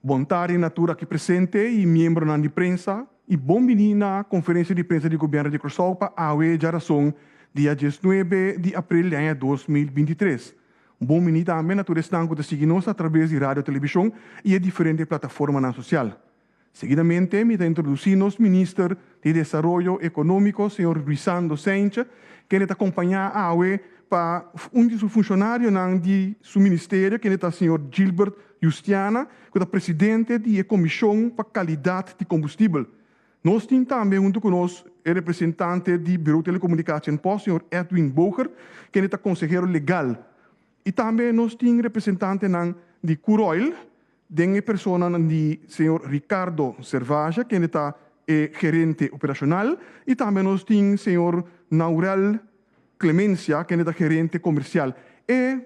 Bon tardi na tur aki presente i miembronan di prensa i bon bini na konferensia di prensa di Gobièrnu di Kòrsou pa awe djarason dia 19 di aprel di aña 2023. Bon bini tambe na tur esnan ku ta sigui nos atraves di radio, televishon i e diferente plataformanan sosial. Seguidamente mi ta introdusí nos Minister di Desaroyo Ekonómiko, señor Ruisando Cijntje, kende ta kompañá awe pa un di su funshonarionan di su ministerio, kende ta señor Gilbert Justiana, ku ta presidente di e Komishon pa Kalidat di Kombustibel. Nos tin tambe huntu ku nos e representante di Bureau Telecomunicatie en Post, señor Edwin Bogert, kende ta konsehero legal. I tambe nos tin representantenan di Curoil, Den e personanan di señor Ricardo Servaja, kende ta e gerente operashonal, i tambe nos tin señor Naurel Clemencia, kende ta gerente komersial. E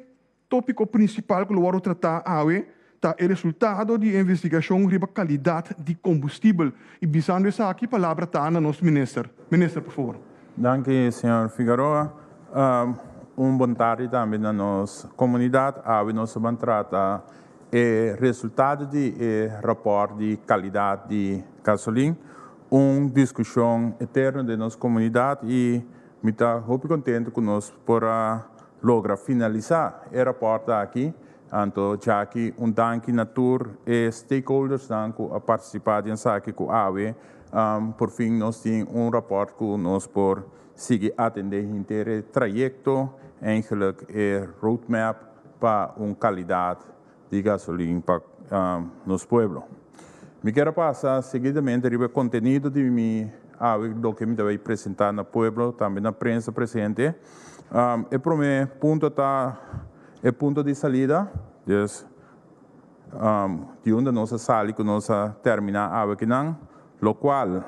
tópiko prinsipal ku lo wòrdu tratá awe ta e resultado di e investigashon riba kalidat di kombustibel. I bisando esaki, palabra ta na nos minister. Minister, por favor. Danki, señor Figaroa. Un bon tardi tambe na nos komunidat. Awe nos a ban trata e resultado di e rapòrt di kalidat di gasolin, un diskushon eterno den nos komunidat i mi ta hopi kontentu ku nos por a logra finalisá e rapòrt aki. Anto djaki un danki na tur e stakeholdersnan ku a partisipá den esaki ku awe porfin nos tin un rapòrt ku nos por sigui atendé henter e trayekto, eigenlijk e roadmap pa un kalidat di gasolin pa nos pueblo. Mi kier a pasa seguidamente riba e kontenido di mi awe loke mi ta bay presenta na pueblo tambe na prensa presente. E prome punto ta e punto di salida, dus di unda nos a sali ku nos a termina awe kinan, lokual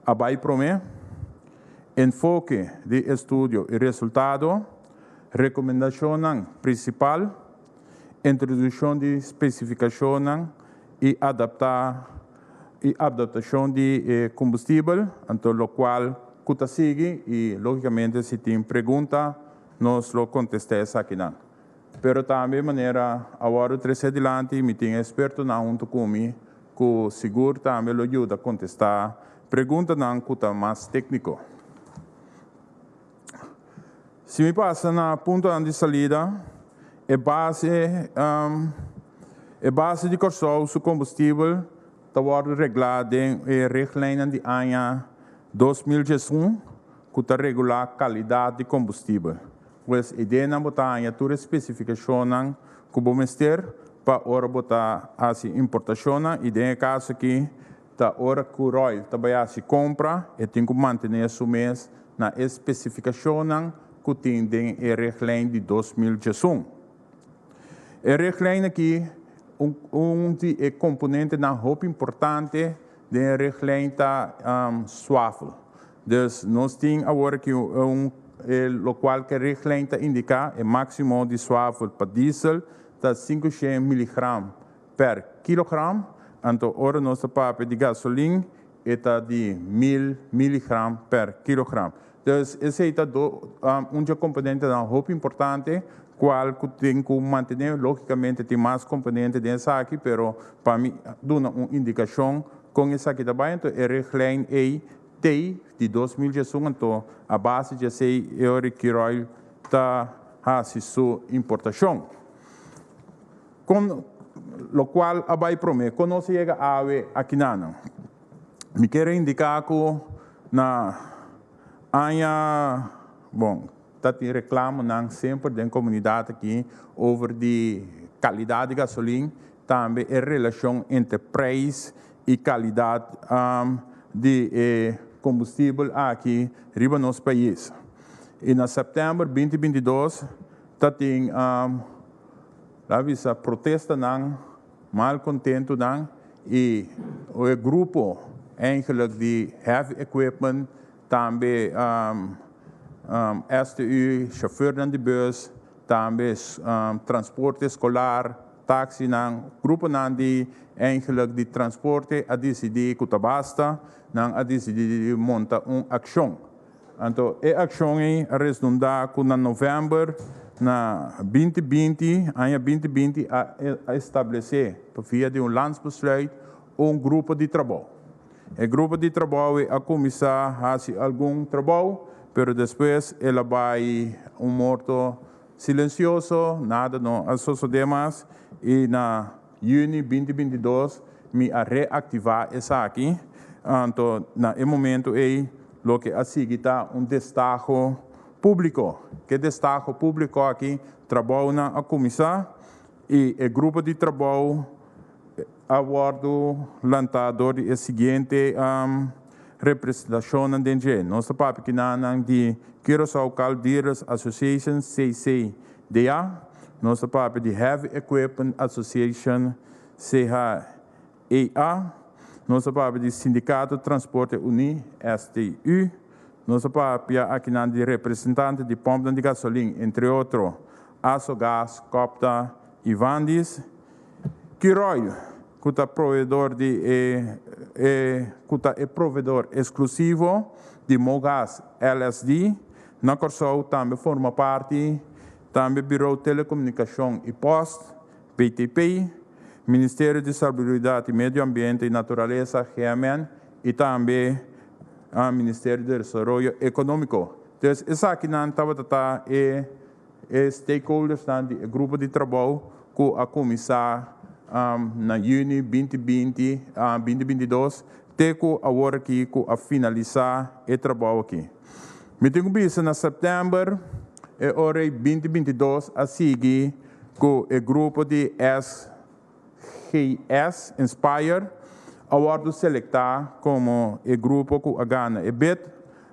a bay prome, enfoke di estudio i resultado, Rekomendashonnan prinsipal, Introdukshon di spesifikashonnan i adaptá i adaptashon di e kombustibel, anto lokual ku ta sigui i lógikamente si tin pregunta nos lo kontestá esakinan. Pero tambe manera a wòrdu tresé dilanti mi tin ekspertonan huntu ku mi ku sigur tambe lo yuda kontestá preguntanan ku ta mas tékniko. Si mi pasa na puntonan di salida, e base e base di Kòrsou su kombustibel ta wòrdu reglá den e richtlijnnan di aña 2011 ku ta regulá kalidat di kombustibel. Pues e denan bo ta haña tur e spesifikashonnan ku bo mester pa ora bo ta hasi importashonnan i den e kaso aki Ta ora ku Royal ta bai hasi kompra, e tin ku mantené su mes na e spesifikashonnan ku tin den e Richtlijn di 2011. E richtlijn aki, un un di e komponentenan hopi importante den e richtlijn ta swafel. Dus nos tin awor aki un e lokual ku e richtlijn ta indiká, e máksimo di swafel pa diesel ta 500 miligram per kilogram, anto ora nos ta papia di gasolin e ta di 1000 miligram per kilogram. Dus esei ta do un dje komponentenan hopi importante kual ku tin ku mantené. Lógikamente tin mas komponente den esaki, pero pa mi duna un indikashon kon esaki ta bai, anto e richtlijn ei tei di 2011, anto a base di esei e ora Curoil ta hasi su importashon. Kon lokual a bai promé? Kon nos a yega awe akinanan? Mi kier a indiká ku na aña, bon, ta tin reklamonan semper den komunidat aki over di kalidat di gasolin, tambe e relashon entre preis i kalidat di e kombustibel aki riba nos pais. I na sèptèmber 2022 ta tin. La bisa protestanan, malcontentonan y e grupo eigenlijk di heavy equipment, tambe STU, chauffeurnan di bus, tambe transporte escolar, taxinan, gruponan di eigenlijk di transporte a dicidi cu ta basta, nan a dicidi di monta un accion. Anto e accion ey a resdunda cu na november Na 2020, aña 2020, a establesé pa via di un landsbesluit un grupo di trabou. E grupo di trabou a kuminsá hasi algun trabou, pero despues el a bai un morto silensioso, nada no a sosodé mas i na yüni 2022 mi a reaktivá esaki. Anto na e momento ei loke a sigui ta un destaho públiko. Ku destaho públiko aki trabounan a kuminsá i e grupo di trabou a wòrdu lantá dor di e siguiente representashonnan den dje. Nos ta papia akinan di Curaçao Car Dealers Association, CCDA, nos ta papia di Heavy Equipment Association, CHEA, nos ta papia di Sindikato Transporte Uní, STU, nos ta papia akinan di representante di pòmpnan di gasolin, entre otro Asogas, Copta i Vandis, Curoil, ku ta proveedor di e, e ku ta e proveedor eksklusivo di Mogas LSD, na Kòrsou tambe forma parti, tambe Bureau Telekomunikashon i Post, BTP, Ministerio di Salubridat i Medio Ambiente i Naturalesa, GMN, i tambe Ministerio di Desaroyo Ekonómiko. Entonces, esakinan tabata e stakeholdersnan di e grupo di trabou ku a kuminsá na yüni 2020, 2022, te ku awor aki ku a finalisá e trabou aki. Mi tin ku bisa na sèptèmber e ora 2022 a sigui ku e grupo di SGS Inspire a wòrdu selektá komo e grupo ku a gana e bid,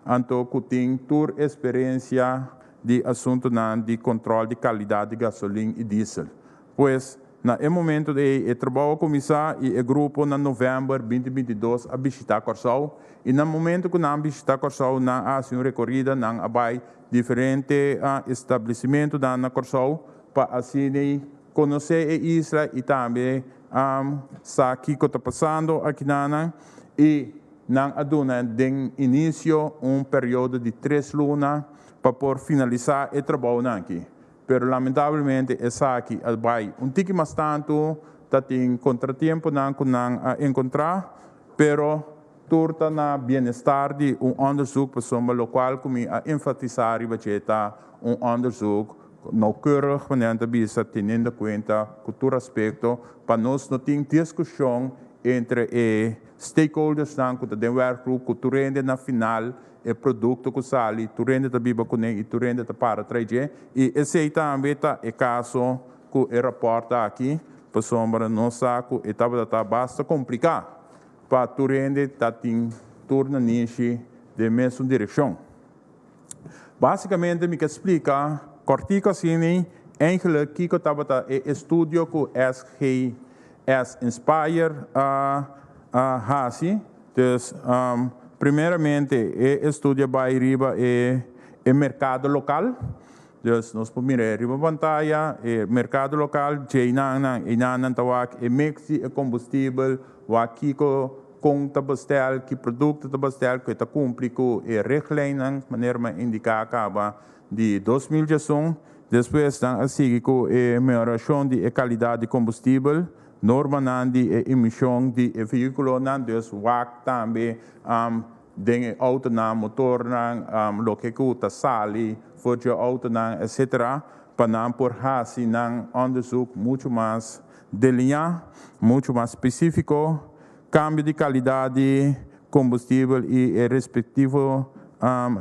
anto ku tin tur eksperensia di asuntunan di kontròl di kalidat di gasolin i diesel. Pues, na e momento ei e trabou a kuminsá i e grupo na novèmber 2022 a bishitá Kòrsou i na momento ku nan bishitá Kòrsou nan a hasi un rekorida, nan a bai diferente establesimentunan na Kòrsou pa asina konosé e isla i tambe sa kiko ta pasando akinan i nan a duna den inisio un periodo di 3 luna pa por finalisá e trabounan aki. Pero lamentablemente esaki a bai un tiki mas tantu, tatin kontratiemponan ku nan a enkontrá, pero tur ta na bienestar di un onderzoek, pasobra lokual ku mi a enfatisá riba dje ta un onderzoek nauwkeurig, wanneer ta bisa teniendo kuenta ku tur aspekto, pa nos no tin diskushon entre e stakeholdersnan ku ta den werkgroep, ku tur hende na final e produkto ku sali, tur hende ta biba kuné i tur hende ta para tras dje. I esei tambe ta e kaso ku e rapòrt aki, pasobra nos sa ku e tabata basta kompliká pa tur hende ta tin tur nanishi den mesun direkshon. Básikamente mi ke splika kòrtiku asina eigenlijk kiko tabata e estudio ku SGS Inspire a hasi. Dus primeramente e estudio bai riba e merkado lokal. Dus nos por mira riba pantaya e merkado lokal, nan einan ta wak e mix di e kombustibel, wak kiko kon ta bestel, ki produkto ta bestel, ku ta kumpli ku e richtlijnen, manera mi a indiká kaba di 2001. Despues nan a sigui ku e mehorashon di e kalidat di kombustibel, normanan di e emishon di e vehíkulonan, dus wak tambe den e outonan, motornan, loke ku ta sali for di e outonan, etc. Pa nan por hasi nan onderzoek muchu mas delineá, muchu mas spesífiko, kambio di kalidat di kombustibel i e respektivo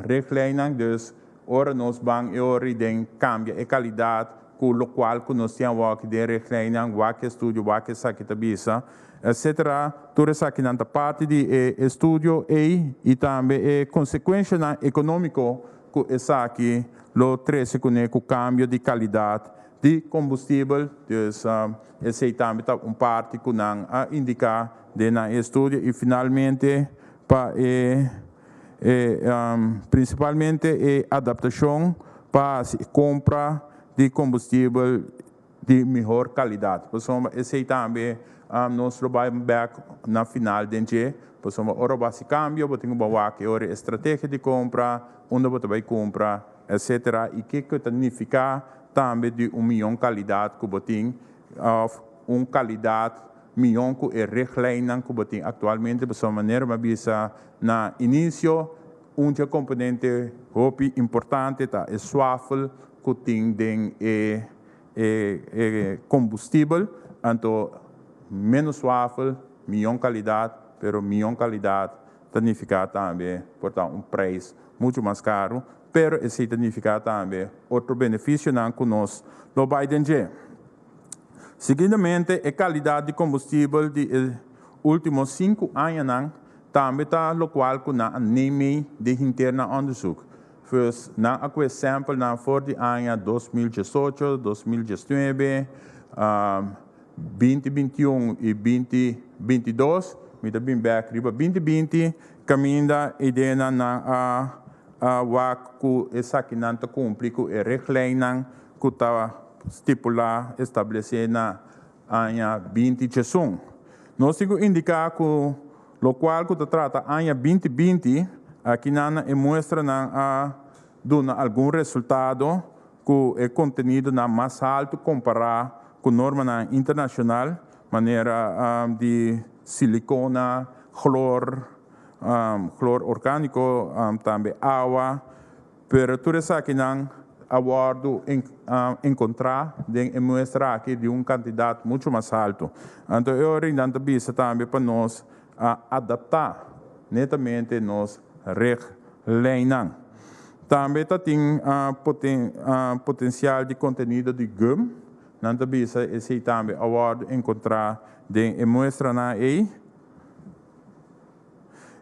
richtlijnen. Dus ora nos ban e ora den kambia e kalidat ku lokual ku nos tin awor den richtlijnen, wak estudio, wak esaki ta bisa, etc. Tur esakinan ta parti di e estudio ei i tambe e konsekuensianan ekonómiko ku esaki lo trese kuné ku kambio di kalidat di kombustibel. Dus esei tambe ta un parti ku nan a indiká den nan estudio i finalmente pa e prinsipalmente e adaptashon pa kompra di kombustibel di mihó kalidat. Pasobra esei tambe nos lo bai bèk na final den dje, pasobra ora bo hasi kambio, bo tin ku wak e ora e strategia di kompra, unda bo ta bai kumpra. etc. I kiko ta nifiká tambe di un mihó kalidat ku bo tin òf un kalidat mihó ku e richtlijnnan ku bo tin aktualmente. Pasobra manera mi a bisa na inisio, un dje komponente hopi importante ta e swafel ku tin den e e kombustibel. Anto ménos swafel, mihó kalidat, pero mihó kalidat ta nifiká tambe por ta un preis muchu mas karu, pero esei ta nifiká tambe otro benefisionan ku nos lo bai den dje. Siguidamente, e kalidat di kombustibel di e último sinku añanan tambe ta lokual ku nan a neem den henter nan òndersuk. Pues nan a kue samplenan for di aña 2018, 2019, 2021 i 2022. Mi ta bin bèk riba 2020, kaminda ideanan nan a wak ku esakinan ta kumpli ku e richtlijnnan ku ta stipulá, establesé na aña 2021. Nos tin ku indiká ku lokual ku ta trata aña 2020, akinan e muestranan a duna algun resultado ku e kontenidonan mas haltu kompará ku normanan internashonal, manera di silikona, chlor, chlor orgániko, tambe awa, pero tur esakinan a wòrdu enkontrá den e muestra aki di un kantidat muchu mas haltu. Anto e ora nan ta bisa tambe pa nos adaptá netamente nos richtlijnnan. Tambe ta tin potensial di kontenido di gum. Nan ta bisa esei tambe a wòrdu enkontrá den e muestranan ei.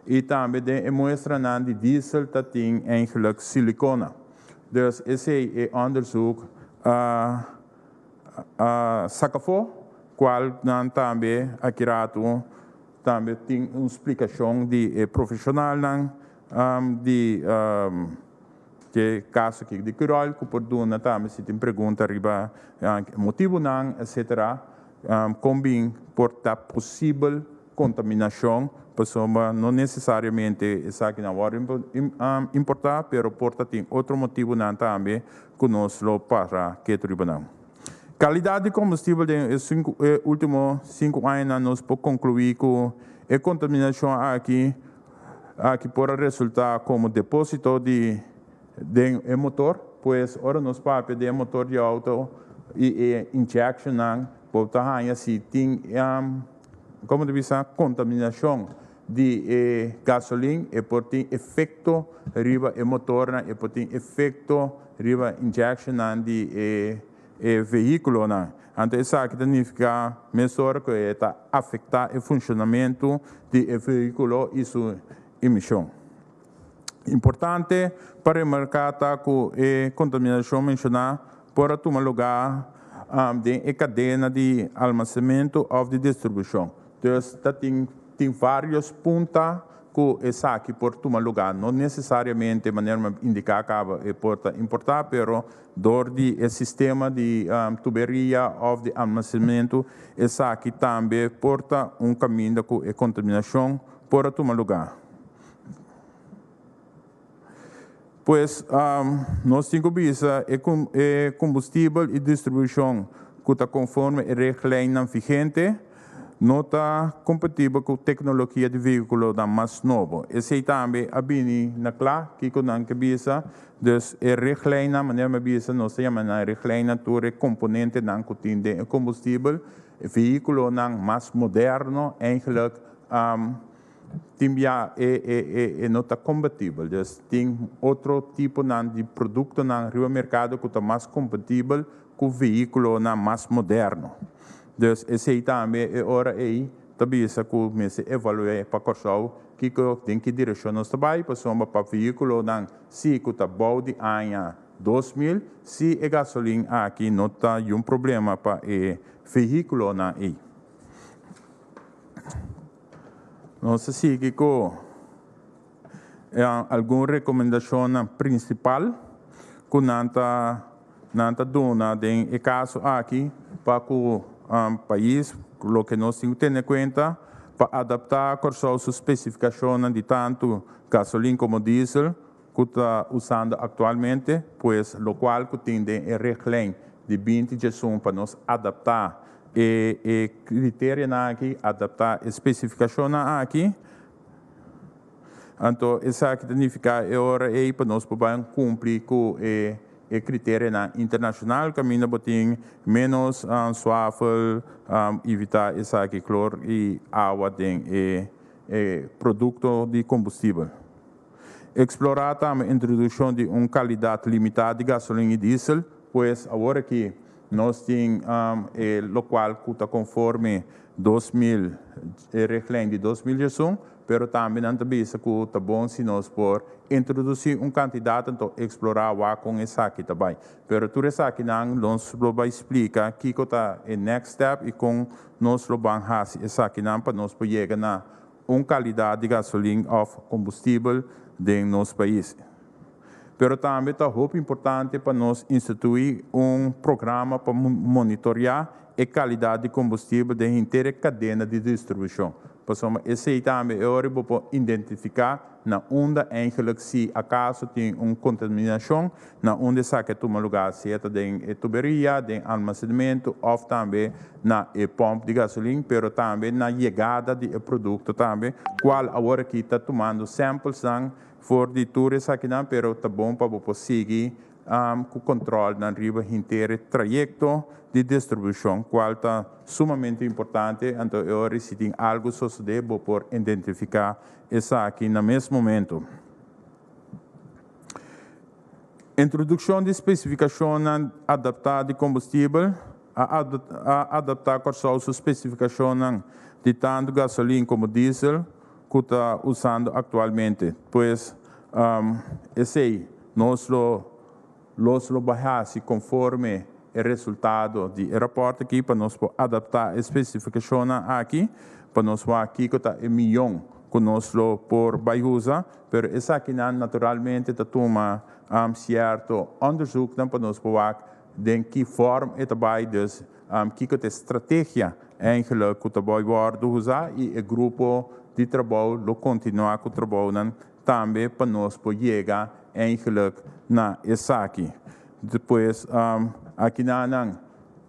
I tambe den e muestranan di diesel ta tin eigenlijk silikona. Dus esei e onderzoek a saka afó, kual nan tambe aki ratu tambe tin un splikashon di e profeshonalnan di e kaso aki di Curoil ku por duna tambe si tin pregunta riba motibunan etcetera kon bin por ta posibel kontaminashon, pasobra no nesesariamente esakinan wòrdu importá, pero por ta tin otro motibunan tambe ku nos lo para ketu riba nan. Kalidat di kombustibel den e sinku e último sinku añanan nos por konkluí ku e kontaminashon aki aki por a resultá komo depósito di den e motor, pues ora nos papia den e motor di outo i e injectionnan bo ta haña si tin komo ta bisa, kontaminashon di e gasolin, e por tin efekto riba e motornan, e por tin efekto riba injectionnan di e e vehíkulonan. Anto esaki ta nifiká mesora ku e ta afektá e funshonamentu di e vehíkulo i su emishon. Importante pa remarká ta ku e kontaminashon menshoná por a tuma lugá den e kadena di almasenamentu òf di distribushon. Dus ta tin tin vários punta ku esaki por tuma lugá. No nesesariamente manera mi a indiká kaba e por ta importá, pero dor di e sistema di tuberia òf di almasenamentu esaki tambe por ta un kaminda ku e kontaminashon por a tuma lugá. Pues, nos tin ku bisa e e kombustibel i distribushon ku ta konforme e regleinnan vigente no ta kompatibel ku teknologia di vehíkulonan mas nobo. Esei tambe a bini na kla kiko nan ke bisa. Dus e regleinnan, manera mi a bisa, nos ta yama nan regleinnan tur e komponentenan ku tin den e kombustibel. E vehíkulonan mas moderno eigenlijk tin bia e e e e no ta kompatibel. Dus tin otro tiponan di produktonan riba merkado ku ta mas kompatibel ku vehíkulonan mas moderno. Dus esei tambe e ora ei ta bisa ku mester evalu'é pa Kòrsou kiko den ki direkshon nos ta bai pasobra pa vehíkulonan si ku ta bou di aña 2000 si e gasolin aki no ta yun problema pa e vehíkulonan ei. Nos ta sigui ku algun rekomendashonnan prinsipal ku nan ta nan ta duna den e kaso aki pa ku pais, loke nos tin ku tene kuenta pa adaptá Kòrsou su spesifikashonnan di tantu gasolin komo diesel. ku ta usando aktualmente, pues lokual ku tin den e richtlijn di 2011 pa nos adaptá e kriterianan aki, adaptá e spesifikashonnan aki. Anto esaki ta nifiká e ora ei pa nos por bai kumpli ku e e kriterianan internashonal kaminda bo tin ménos swafel, evitá esaki klor i awa den e e produkto di kombustibel. Eksplorá tambe introdukshon di un kalidat limitá di gasolin i diesel, pues awor aki nos tin e lokual ku ta konforme 2000, e richtlijn di 2011, pero tambe nan ta bisa ku ta bon si nos por introdusí un kantidat, anto eksplorá wak kon esaki ta bai. Pero tur esakinan nos lo bai splika kiko ta e next step i kon nos lo ban hasi esakinan pa nos por yega na un kalidat di gasolin òf kombustibel den nos pais. Pero tambe ta hopi importante pa nos instituí un programa pa monitoriá e kalidat di kombustibel den henter e kadena di distribushon. Pasobra esei tambe e ora bo por identifiká na unda eigenlijk si akaso tin un kontaminashon, na unda esaki a tuma lugá, sea ta den e tuberia, den almasenamentu òf tambe na e pòmp di gasolin, pero tambe na yegada di e produkto tambe, kual awor aki ta tumando samplesnan for di tur esakinan, pero ta bon pa bo por sigui ku kòntròlnan riba henter e trayekto di distribushon, kual ta sumamente importante, anto e ora si tin algu sosodé bo por identifiká esaki na mes momento. Introdukshon di spesifikashonnan adaptá di kombustibel. A adaptá Kòrsou su spesifikashonnan di tantu gasolin komo diesel ku ta usando aktualmente. Pues, esei nos lo los lo bai hasi konforme e resultado di e rapòrt aki pa nos por adaptá e spesifikashonnan aki pa nos wak kiko ta e miyon ku nos lo por bai usa. Pero esakinan naturalmente ta tuma sierto onderzoeknan pa nos por wak den ki vorm e ta bai, dus kiko ta e strategia eigenlijk ku ta bai wòrdu usa i e grupo di trabou lo kontinuá ku trabounan tambe pa nos por yega eigenlijk na esaki. Despues akinanan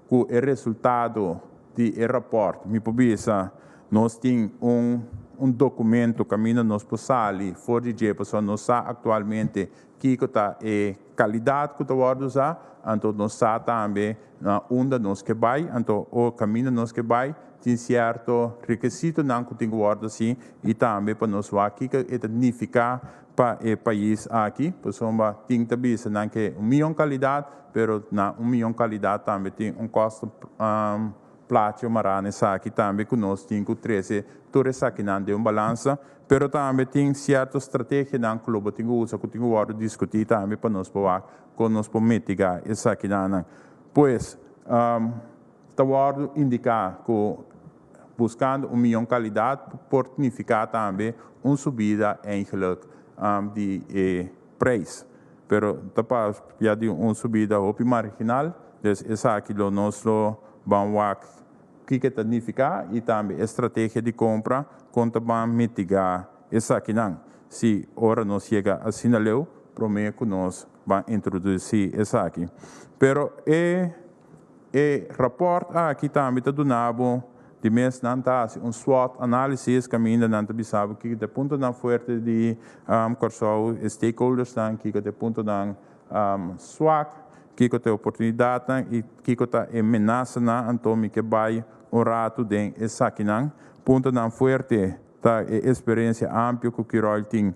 ku e resultado di e rapòrt mi por bisa nos tin un un dokumento kaminda nos por sali for di dje pasobra nos sa aktualmente kiko ta e kalidat ku ta wòrdu usá, anto nos sa tambe na unda nos ke bai, anto o kaminda nos ke bai tin sierto rekesitonan ku tin ku wòrdu hasi i tambe pa nos wak kiko e ta nifiká pa e pais aki, pasobra tin ta bisa nan ke un miyon kalidat, pero na un miyon kalidat tambe tin un kosto plachi mará na esaki tambe ku nos tin ku trese tur esakinan den un balansa, pero tambe tin sierto strategianan ku lo bo tin ku usa ku tin ku wòrdu diskutí tambe pa nos por wak kon nos por mitigá esakinannan. Pues, ta wòrdu indiká ku Buscando un miyon calidad por nifica tambe un subida eigenlijk di e prijs. Pero ta papia di un subida hopi marginal, dus esaki lo nos lo ban wak kiko ta nifica y tambe e strategia di compra con ta ban mitiga esakinan. Si ora nos yega asina leu prome cu nos ban introduci esaki. Pero e. E rapòrt aki tambe ta duna bo di mes nan ta hasi un SWOT analysis kaminda nan ta bisa bo kiko ta e puntonan fuerte di Kòrsou, e stakeholdersnan, kiko ta e puntonan swak, kiko ta e oportunidatnan i kiko ta e menasanan. Anto mi ke bai un ratu den esakinan. Puntonan fuerte ta e eksperensia amplio ku Curoil tin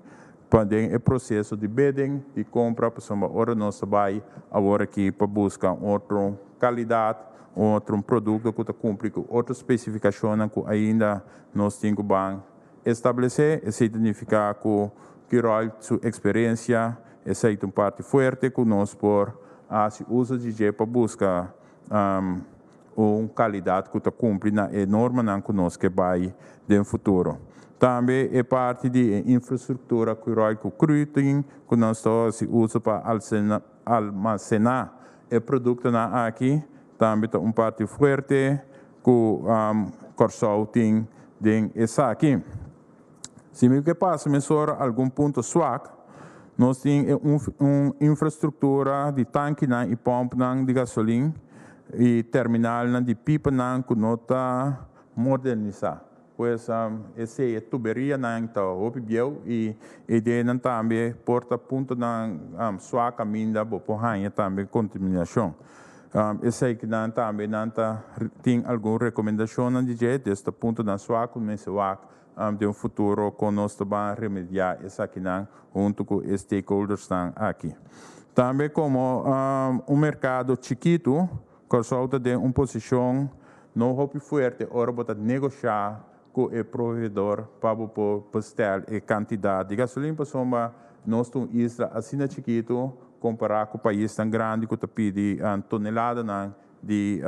pa den e proseso di bidding, di kompra, pasobra ora nos ta bai awor aki pa buska un otro kalidat, un otro produkto ku ta kumpli ku otro spesifikashonnan ku ainda nos tin ku ban establesé, esei ta nifiká ku Curoil su eksperensia, esei ta un parti fuerte ku nos por hasi uso di dje pa buska un kalidat ku ta kumpli na e normanan ku nos ke bai den futuro. Tambe e parti di e infrastruktura ku Roy ku Cru tin ku nos ta hasi uso pa almasená e produktonan aki tambe ta un parti fuerte ku Kòrsou tin den esaki. Si mi ke pasa mesora algun punto swak, Nos tin un infrastruktura di tankinan i pòmpnan di gasolin i terminalnan di pipanan ku no ta modernisá. Pues esei e tuberianan ta hopi bieu i e ideanan tambe por ta puntonan suak kaminda bo por haña tambe kontaminashon. Eseikinan tambe nan ta tin algun rekomendashonnan di dje, des ta puntonan suak ku mester wak den un futuro kon nos ta ban remediá esakinan huntu ku e stakeholdersnan aki. Tambe komo un merkado chikitu, Kòrsou ta den un posishon no hopi fuerte ora bo ta negoshá ku e proveedor pa bo por bestèl e kantidat di gasolin pasobra nos ta un isla asina chikitu kompará ku paisnan grandi ku ta pidi toneladanan di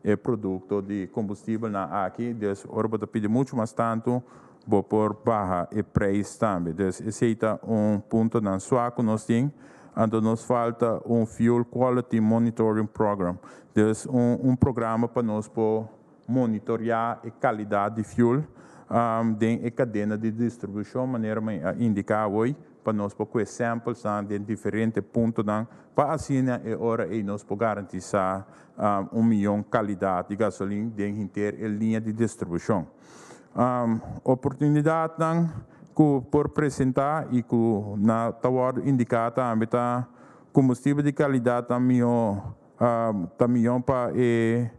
e produkto di kombustibelnan aki. Dus ora bo ta pidi muchu mas tantu bo por baha e preis tambe. Dus esei ta un puntonan suak ku nos tin. Anto nos falta un Fuel Quality Monitoring Program. Dus un programa pa nos por monitoreá e kalidat di fuel den e kadena di distribushon manera mi a indiká awor pa nos por kue samplesnan den diferente puntonan pa asina e ora ei nos por garantisá un miyon kalidat di gasolin den henter e liña di distribushon. Oportunidatnan ku por presentá i ku na ta wòrdu indiká tambe ta kombustibel di kalidat ta mihó ta mihó pa e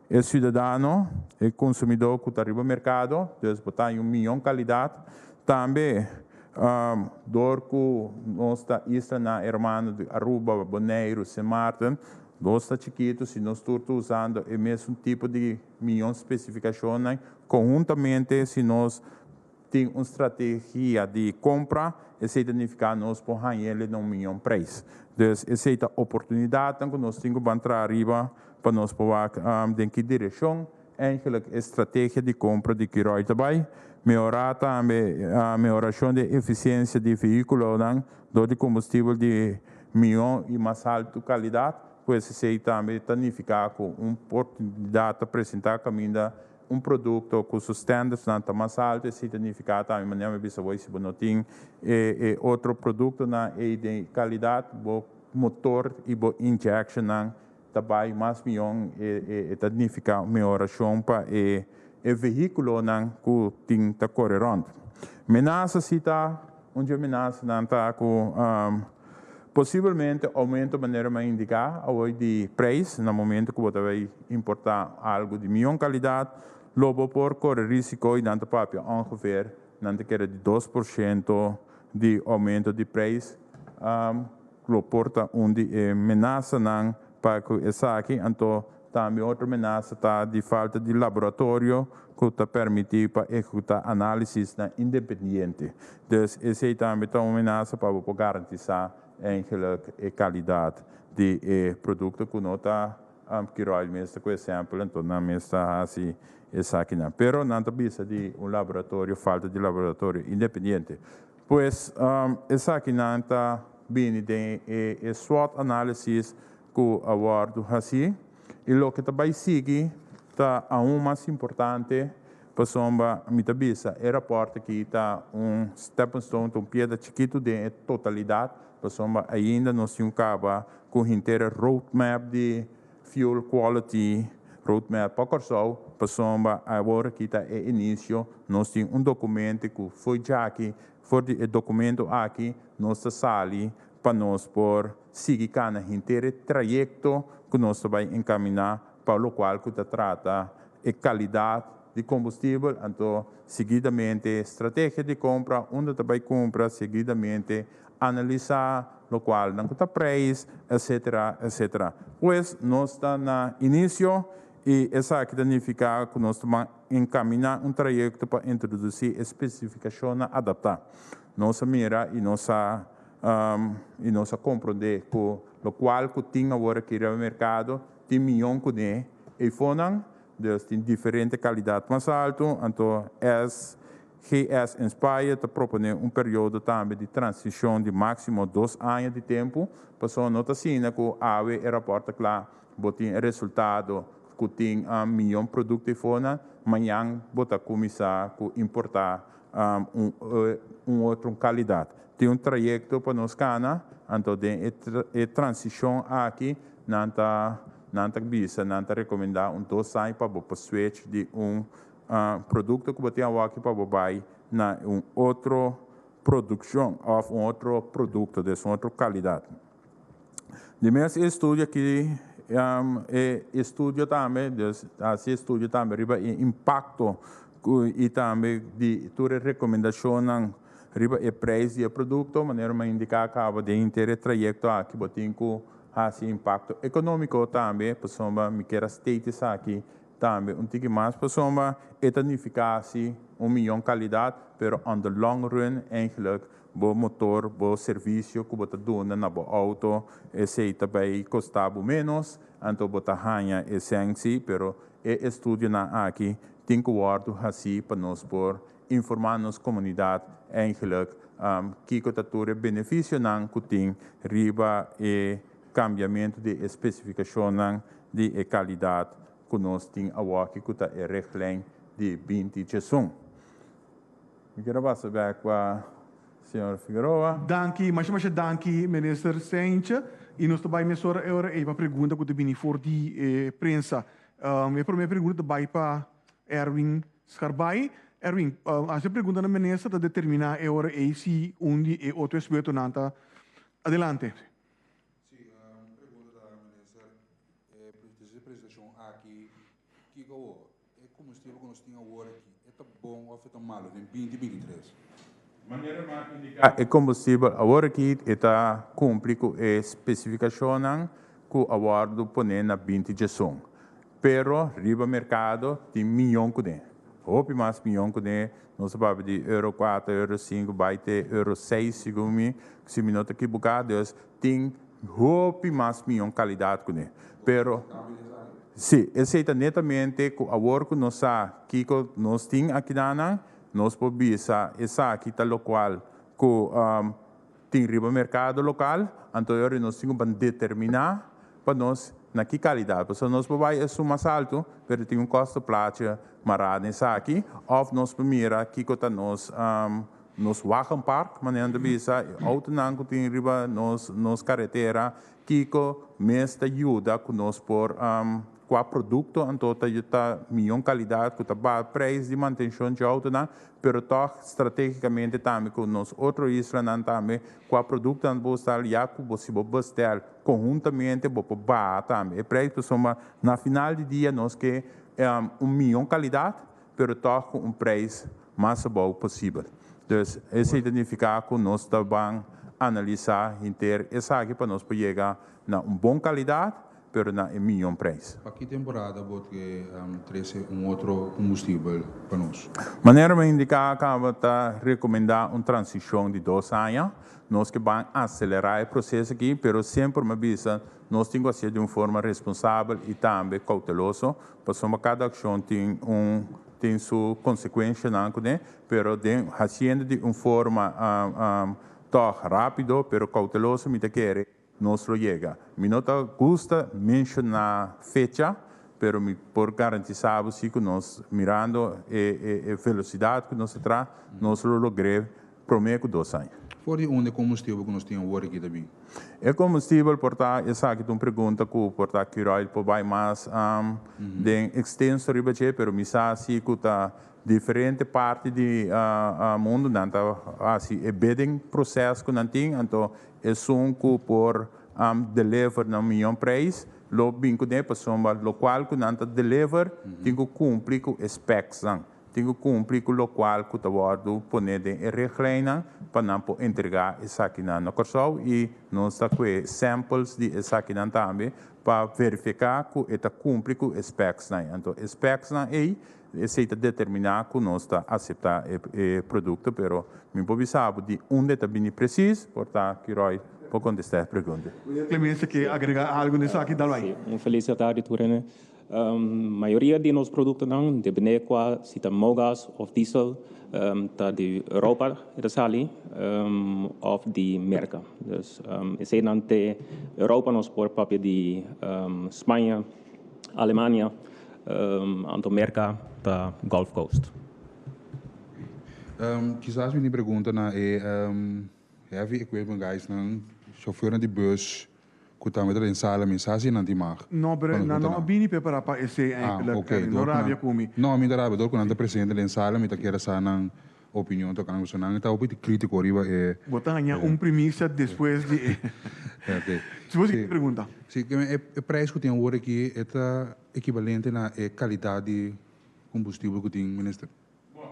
e siudadano, e konsumidó ku ta riba merkado, dus bo ta haña un mihó kalidat. Tambe dor ku nos ta islanan hermano di Aruba, Boneiru, Sint Maarten, nos ta chikitu, si nos tur ta usando e mesun tipo di miyon spesifikashonnan konhuntamente si nos tin un strategia di kompra esei ta nifiká nos por haña el na un miyon preis. Dus esei ta oportunidatnan ku nos tin ku ban traha riba pa nos por wak den ki direkshon eigenlik e strategia di kompra di Curoil ta bai. Mehorá tambe mehorashon di e efisiensia di vehíkulonan dor di kombustibel di miyon i mas haltu kalidat. Pues esei tambe ta nifiká ku un oportunidat ta presentá kaminda un produkto ku su standardsnan ta mas altu, esei ta nifiká tambe manera mi a bisa bo si bo no tin e e otro produktonan ei den kalidat bo motor i bo injectionnan ta bai mas mion e e ta nifiká un mehorashon pa e e vehíkulonan ku tin ta kore rònt. Menasa si ta un dje menasanan ta ku Posibelmente oumento manera mi a indiká awor di preis na momento ku bo ta bai importá algu di mion kalidat, lo bo por kore risiko i nan ta papia ongeveer nan ta kere di 2% di oumento di preis lo por ta un di e menasanan pa ku esaki. Anto tambe otro menasa ta di falta di laboratorio ku ta permití pa ehekutá análisisnan independiente. Dus esei tambe ta un menasa pa bo por garantisá eigenlijk e kalidat di e produkto ku no ta Curoil mes ta ku e sample anto nan mes ta hasi esakinan. Pero nan ta bisa di un laboratorio, falta di laboratorio independiente. Pues esakinan ta bini den e SWOT analysis ku a wòrdu hasí i loke ta bai sigui ta aun mas importante pasobra mi ta bisa e rapòrt aki ta un stepping stone, ta un piedra chikitu den e totalidat pasobra ainda nos tin ku kaba ku henter e roadmap di fuel quality roadmap pa Kòrsou pasobra awor aki ta e inisio nos tin un dokumento ku for djaki for di e dokumento aki nos ta sali pa nos por sigui kana henter e trayekto ku nos ta bai enkaminá pa lokual ku ta trata e kalidat di kombustibel, anto seguidamente strategia di kompra, unda ta bai kumpra, seguidamente analisá lokualnan ku ta preis, etsetera, etsetera. Pues nos ta na inisio i esaki ta nifiká ku nos ta ban enkaminá un trayekto pa introdusí e spesifikashonnan adaptá. Nos a mira i nos a i nos a komprondé ku lokual ku tin awor aki riba merkado tin mion kuné eifonan, dus tin diferente kalidat mas altu, anto SGS Inspire ta proponé un periodo tambe di transishon di máksimo 2 aña di tempu, pasobra no ta asina ku awe e rapòrt ta kla, bo tin e resultado ku tin mion produkto eifonan, mañan bo ta kuminsá ku importá. un otro kalidat. Tin un trayekto pa nos kana, anto den e transishon aki nan ta nan ta bisa, nan ta rekomendá un 2 aña pa bo por switch di un produkto ku bo tin awor pa bo bai na un otro produkshon òf un otro produkto, dus un otro kalidat. Di mes estudio aki, e estudio tambe, dus hasi estudio tambe riba e impakto i tambe di tur e rekomendashonnan riba e preis di e produkto, manera mi a indiká kaba den henter e trayekto aki bo tin ku hasi impakto ekonómiko tambe, pasobra mi kier a state esaki tambe un tiki mas, pasobra e ta nifiká si un miyon kalidat, pero on the long run eigenlijk bo motor, bo servisio ku bo ta duna na bo outo, esei ta bai kosta bo ménos, anto bo ta haña e sèn sí, pero e estudionan aki tin ku wòrdu hasí pa nos por informá nos komunidat eigenlijk kiko ta tur e benefisionan ku tin riba e kambiamentu di e spesifikashonnan di e kalidat ku nos tin awor ku ta e richtlijn di 2011. Mi ke pasa bèk pa señor Figueroa. Danki, masha masha danki, Minister Cijntje. I nos ta bai mesora ora e pa pregunta ku ta bini for di prensa. E promé pregunta ta bai pa Erwin Scharbaai. Erwin, e pregunta na minister ta determiná e ora ei si un di e otro ekspertonan ta. Adelante. Sí, pregunta ta minister, e presentashon aki, kiko e kombustibel ku nos tin awor aki, ta bon òf ta malu den 2023? Manera mi a indiká, e kombustibel awor aki ta kumpli ku e spesifikashonnan ku a wòrdu poné na 2011. Pero riba merkado tin miyon kuné. Hopi mas miyon kuné, nos ta papia di Euro 4, Euro 5, bai te Euro 6, segun mi, si mi no ta ekiboká, dus tin hopi mas miyon kalidat kuné. Pero sí, esei ta netamente ku awor ku nos sa kiko nos tin akinan, nos por bisa esaki ta lokual ku tin riba merkado lokal, anto nos tin ku determiná pa nos na ki kalidat. Pasobra nos por bai esun mas altu, pero tin un kostenplaatje mará n'esaki, òf nos por mira kiko ta nos wagenpark, manera nan ta bisa, outonan ku tin riba nos karetera, kiko mes ta yuda ku nos por kua produkto anto ta miyon kalidat ku ta baha preis di mantenshon di outonan, pero toch stratégikamente tambe ku nos otro islanan tambe kua produktonan bo stal ya ku bo si bo bestel konhuntamente bo por baha tambe e preis, pasobra na final di dia nos ke un miyon kalidat, pero toch ku un preis mas abou posibel. Dus esei ta nifiká ku nos ta ban analisá henter esaki pa nos por yega na un bon kalidat, pero na e miyon preis. Pa ki temporada bo ke trese un otro kombustibel pa nos? Manera mi a indiká kaba, ta rekomendá un transishon di 2 aña. Nos ke ban aselerá e proseso aki, pero semper mi a bisa, nos tin ku hasié di un forma responsabel i tambe kouteloso, pasobra kada akshon tin su konsekuensianan kuné, pero den hasiendo di un forma toch rápido, pero kouteloso, mi ta kere nos lo yega. Mi no ta gusta menshoná fecha, pero mi por garantisá sí ku nos, mirando e velosidat ku nos ta traha, nos lo logr'é promé ku 2 aña. For di unda e kombustibel ku nos tin awor aki ta bin? E kombustibel por ta, esaki ta un pregunta ku por ta Curoil por bai mas den ekstenso riba dje, pero mi sa sí ku ta diferente parti di mundu nan ta hasi e bidding process ku nan tin, anto esun ku por deliver na un miyon preis lo bin kuné, pasobra lokual ku nan ta deliver tin ku kumpli ku e specs nan. Tin ku kumpli ku lokual ku ta wòrdu poné den e richtlijnnan pa nan por entregá esakinan na Kòrsou, i nos ta kue samples di esakinan tambe pa verifiká ku e ta kumpli ku e specs nan. Anto e specs nan ei, esei ta determiná ku nos ta aseptá e produkto, pero mi por bisa bo di unda ta bini presis, por ta Curoil por kontestá e pregunta. Clemencia ke agregá algu n'esaki, dal bai. Sí, un felis tardi tur hende. Mayoria di nos produktonan, depende kua, si ta mogas òf diesel, ta di Europa e ta sali òf di Merka. Dus eseinan te Europa, nos por papia di Spaña, Alemania, anto Merka ta Gulf Coast. Kisas mi tin pregunta na e heavy equipment guys nan, chauffeurnan di bus ku tambe ta den sala, mi sa si nan tin mag. No, pero nan no a bini prepara pa esei eigenlijk, Erwin. No rabia ku mi. No, mi ta rabia dor ku nan ta presente den sala, mi ta kere sa nan opinion tokante pasobra nan ta hopi kritiko riba e. Bo ta haña un primisia despues di e. Ok. Si bo sigui pregunta. Si, e prijs ku tin awor aki e ta ekivalente na e kalidat di kombustibel ku tin, minister?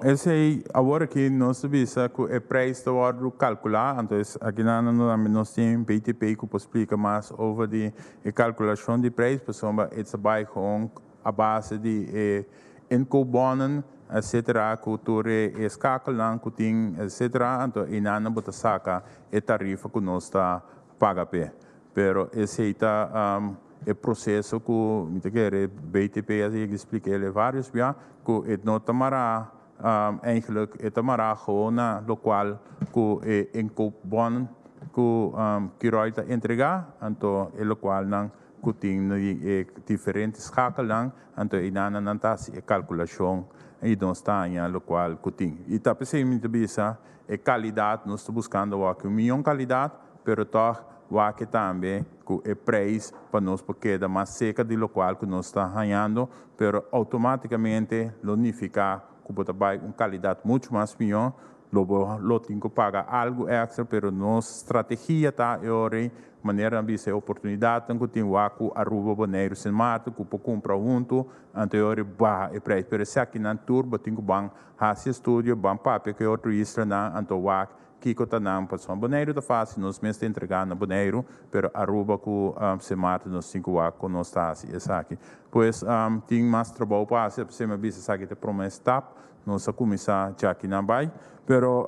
Esei awor aki nos ta bisa ku e prijs ta wòrdu kalkulá, anto aki nan tambe nos tin BTP ku por splika mas over di e kalkulashon di prijs pasobra e ta bai gewoon a base di e inkoopbonnen etcetera ku tur e skakelnan ku tin etcetera anto einan bo ta saka e tarifa ku nos ta paga p'e. Pero esei ta e proseso ku mi ta kere BTP a yega splika el e varios bia ku e no ta mará eigenlijk e ta mará gewoon na lokual ku e inkoopbon ku Curoil ta entregá anto e lokualnan ku tin e diferente schakelnan anto einan nan ta hasi e kalkulashon i nos ta haña lokual ku tin. I ta p'esei mi ta bisa e kalidat nos ta buskando awor un mion kalidat pero tòg wak tambe ku e preis pa nos por keda mas serka di lokual ku nos ta hañando, pero outomátikamente lo nifiká ku bo ta bai un kalidat muchu mas mihó, lo bo lo tin ku paga algu èkstra, pero nos strategia ta e ora ei, manera nan bisa e oportunidatnan ku tin wak ku Aruba, Boneiru, Sint Maarten ku por kumpra huntu, anto e ora ei baha e preis. Pero esakinan tur bo tin ku ban hasi estudio, ban papia ku e otro islanan, anto wak Kiko ta nan pasobra Boneiru ta fácil, nos mes ta entregá na Boneiru, pero Aruba ku Sint Maarten nos tin ku wak kon nos ta hasi esaki. Pues tin mas trabou pa hasi, p'esei mi a bisa esaki ta e promé stap, nos a kuminsá djaki nan bai. Pero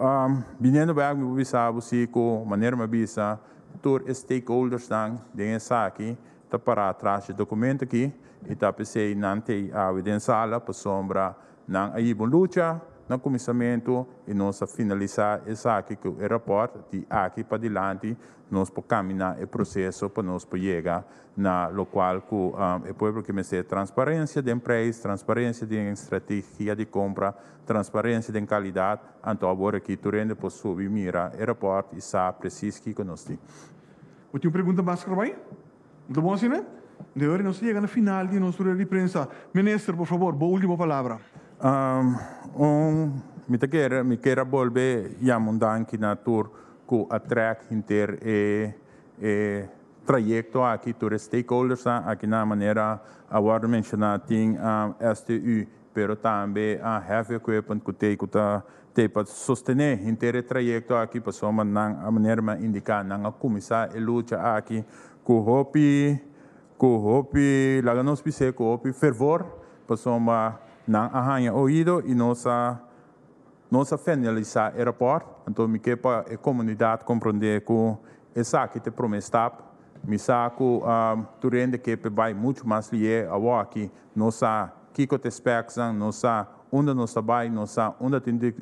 biniendo bèk mi por bisa bo si ku manera mi a bisa tur e stakeholdersnan den esaki ta pará tras dje dokumento aki i ta p'esei nan t'ei awe den sala pasobra Nan a hiba un lucha na kuminsamentu i nos a finalisá esaki ku e rapòrt. Di aki padilanti nos por kaminá e proseso pa nos por yega na lokual ku e pueblo ke mester, transparensia den preis, transparensia den strategia di kompra, transparensia den kalidat. Anto awor aki tur hende por subi mira e rapòrt i sa presis kiko nos tin. Bo tin un pregunta mas, Karwai? No ta bon asina? De ora nos ta yega na final di nos rueda di prensa. Minister, por favor, bo ultimo palabra. Un, mi ta kere, mi kier a bolbe yama un danki na tur ku a trek henter e e trayekto aki, tur e stakeholdersnan aki na manera a wòrdu menshoná tin STU, pero tambe heavy equipment ku tei ku ta tei pa sostené henter e trayekto aki pasobra nan a manera mi a indiká nan a kuminsá e lucha aki ku hopi ku hopi laga nos bis'é ku hopi fervor pasobra nan a haña oido i nos a nos a finalisá e rapòrt. Anto mi ke pa e komunidat komprondé ku esaki ta e promé stap. Mi sa ku tur hende ke p'e bai muchu mas lié awòki. Nos sa kiko ta e specsnan, nos sa unda nos ta bai, nos sa unda tin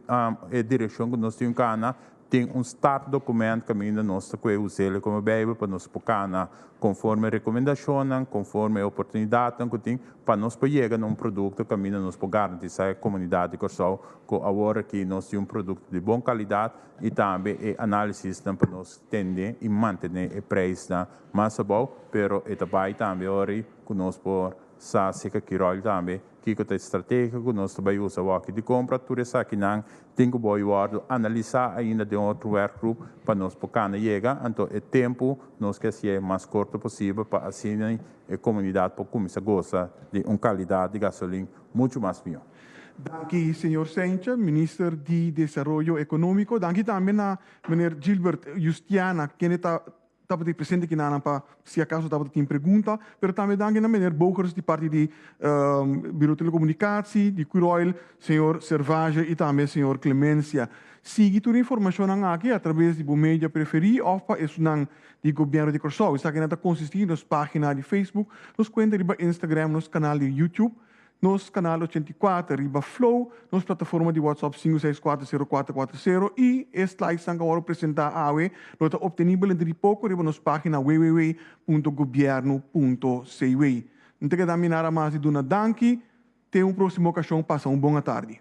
e direkshon ku nos tin kana. Tin un startdocument kaminda nos ta kue us'el komo Bijbel pa nos por kana konforme rekomendashonnan, konforme e oportunidatnan ku tin pa nos por yega na un produkto kaminda nos por garantisá e komunidat di Kòrsou ku awor aki nos tin un produkto di bon kalidat i tambe e análisisnan pa nos tende i mantené e preisnan mas abou, pero e ta bai tambe ora ku nos por sa seka ki ròl tambe, kiko ta e strategia ku nos ta bai usa wòki di kompra, tur esakinan tin ku boi wòrdu analisá ainda den otro werkgroep pa nos por kana yega, anto e tempu nos ke hasié mas korto posibel pa asina e komunidat por kuminsá gosa di un kalidat di gasolin muchu mas mihó. Danki señor Sentje, Minister di Desaroyo Ekonómiko. Danki tambe na meneer Gilbert Justiana, kende ta tabata e presente kinanan pa si acaso tabata tin pregunta, pero tambe danki na meneer Bogers di parti di Bureau Telecomunicatie, di Curoil, señor Servage y tambe señor Clemencia. Sigui tur informacionnan aki a traves di bo media preferi of pa esunnan di Gobierno di Corsou. Esakinan ta consisti di nos pagina di Facebook, nos cuenta riba Instagram, nos canal di YouTube, Nos kanal 84 riba Flow, nos plataforma di WhatsApp 5640440 i e slidesnan ku a wòrdu presentá awe lo ta optenibel denter di poko riba nos página www.gobiernu.cw. N ta keda mi nada mas di duna danki. Te un próksimo okashon, pasa un bon atardi.